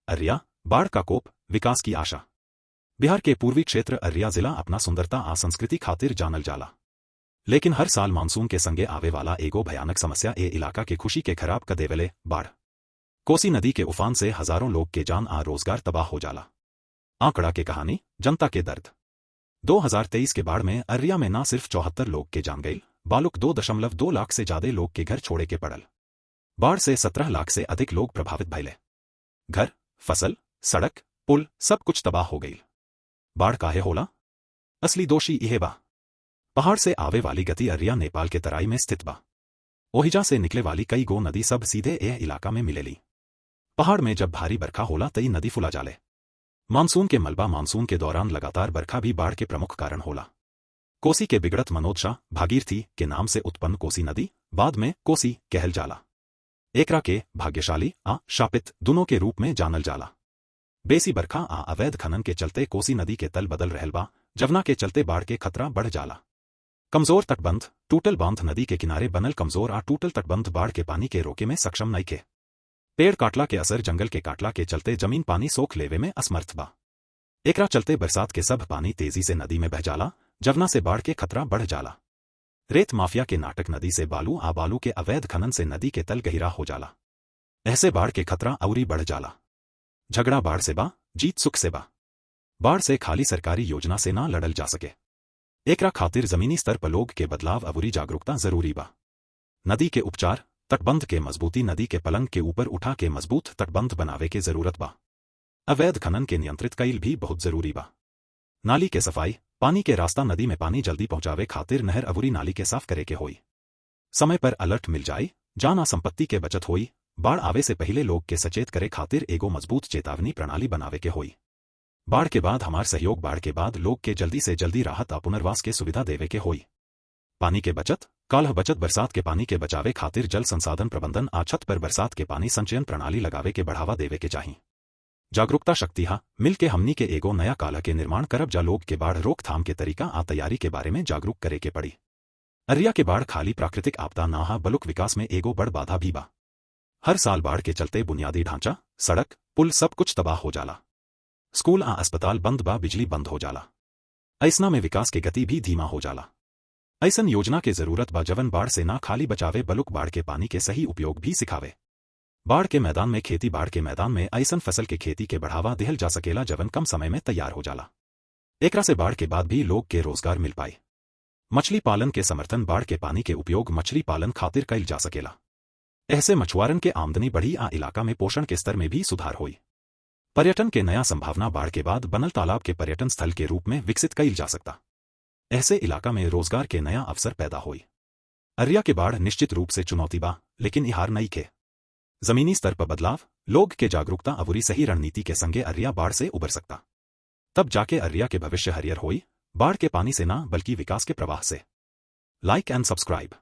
अररिया, बाढ़ का कोप, विकास की आशा। बिहार के पूर्वी क्षेत्र अररिया जिला अपना सुंदरता आ संस्कृति खातिर जानल जाला, लेकिन हर साल मानसून के संगे आवे वाला एगो भयानक समस्या ए इलाका के खुशी के खराब क देवेले, बाढ़। कोसी नदी के उफान से हजारों लोग के जान आ रोजगार तबाह हो जाला। आंकड़ा के कहानी, जनता के दर्द। 2023 के बाढ़ में अररिया में न सिर्फ 74 लोग के जान गई, बल्कि 2.2 लाख से ज्यादा लोग के घर छोड़े के पड़ल। बाढ़ से 17 लाख से अधिक लोग प्रभावित भइले। घर, फसल, सड़क, पुल सब कुछ तबाह हो गई। बाढ़ काहे होला? असली दोषी इहे बा। पहाड़ से आवे वाली गति। अररिया नेपाल के तराई में स्थित बा। ओहिजा से निकले वाली कई गो नदी सब सीधे एह इलाका में मिलेली। पहाड़ में जब भारी बरखा होला, तई नदी फुला जाले। मानसून के मलबा। मानसून के दौरान लगातार बरखा भी बाढ़ के प्रमुख कारण होला। कोसी के बिगड़त मनोदशा। भागीरथी के नाम से उत्पन्न कोसी नदी बाद में कोसी कहल जाला। एकरा के भाग्यशाली आ शापित दोनों के रूप में जानल जाला। बेसी बरखा आ अवैध खनन के चलते कोसी नदी के तल बदल रहल बा, जवना के चलते बाढ़ के खतरा बढ़ जाला। कमजोर तटबंध, टूटल बांध। नदी के किनारे बनल कमजोर आ टूटल तटबंध बाढ़ के पानी के रोके में सक्षम नइखे। पेड़ काटला के असर। जंगल के काटला के चलते जमीन पानी सोख लेवे में असमर्थ बा। एकरा चलते बरसात के सब पानी तेजी से नदी में बह जाला, जवना से बाढ़ के खतरा बढ़ जाला। रेत माफिया के नाटक। नदी से बालू आ बालू के अवैध खनन से नदी के तल गहिरा हो जाला। ऐसे बाढ़ के खतरा औरी बढ़ जाला। झगड़ा बाढ़ से बा, जीत सुख से बा। बाढ़ से खाली सरकारी योजना से ना लड़ल जा सके। एकरा खातिर जमीनी स्तर पर लोग के बदलाव अवुरी जागरूकता जरूरी बा। नदी के उपचार, तटबंध के मजबूती। नदी के पलंग के ऊपर उठा के मजबूत तटबंध बनावे के जरूरत बा। अवैध खनन के नियंत्रित कईल भी बहुत जरूरी बा। नाली के सफाई, पानी के रास्ता। नदी में पानी जल्दी पहुंचावे खातिर नहर अवुरी नाली के साफ करे के होई। समय पर अलर्ट मिल जाए, जान आ संपत्ति के बचत होई। बाढ़ आवे से पहले लोग के सचेत करे खातिर एगो मजबूत चेतावनी प्रणाली बनावे के होई। बाढ़ के बाद हमार सहयोग। बाढ़ के बाद लोग के जल्दी से जल्दी राहत आ पुनर्वास के सुविधा देवे के होई। पानी के बचत, काल्ह बचत। बरसात के पानी के बचावे खातिर जल संसाधन प्रबंधन आ छत पर बरसात के पानी संचयन प्रणाली लगावे के बढ़ावा देवे के चाही। जागरूकता शक्ति हा। मिल के हमनी के एगो नया काल्ह के निर्माण करब जा। लोग के बाढ़ रोकथाम के तरीका आ तैयारी के बारे में जागरूक करे के पड़ी। अररिया के बाढ़ खाली प्राकृतिक आपदा ना हा, बलुक विकास में एगो बड़ बाधा भी बा। हर साल बाढ़ के चलते बुनियादी ढांचा, सड़क, पुल सब कुछ तबाह हो जाला। स्कूल आ अस्पताल बंद बा, बिजली बंद हो जाला। ऐसना में विकास के गति भी धीमा हो जाला। ऐसन योजना के जरूरत बा जवन बाढ़ से ना खाली बचावे, बलुक बाढ़ के पानी के सही उपयोग भी सिखावे। बाढ़ के मैदान में खेती। बाढ़ के मैदान में ऐसन फसल के खेती के बढ़ावा दिहल जा सकेला जवन कम समय में तैयार हो जाला। एकरा से बाढ़ के बाद भी लोग के रोजगार मिल पाए। मछली पालन के समर्थन। बाढ़ के पानी के उपयोग मछली पालन खातिर कईल जा सकेला। ऐसे मछुआरन के आमदनी बढ़ी आ इलाका में पोषण के स्तर में भी सुधार हुई। पर्यटन के नया संभावना। बाढ़ के बाद बनल तालाब के पर्यटन स्थल के रूप में विकसित कईल जा सकता। ऐसे इलाका में रोजगार के नया अवसर पैदा हुई। अररिया के बाढ़ निश्चित रूप से चुनौती बा, लेकिन इहार नई के। जमीनी स्तर पर बदलाव, लोग के जागरूकता अवुरी सही रणनीति के संगे अररिया बाढ़ से उबर सकता। तब जाके अररिया के भविष्य हरियर होई, बाढ़ के पानी से ना, बल्कि विकास के प्रवाह से। Like and subscribe.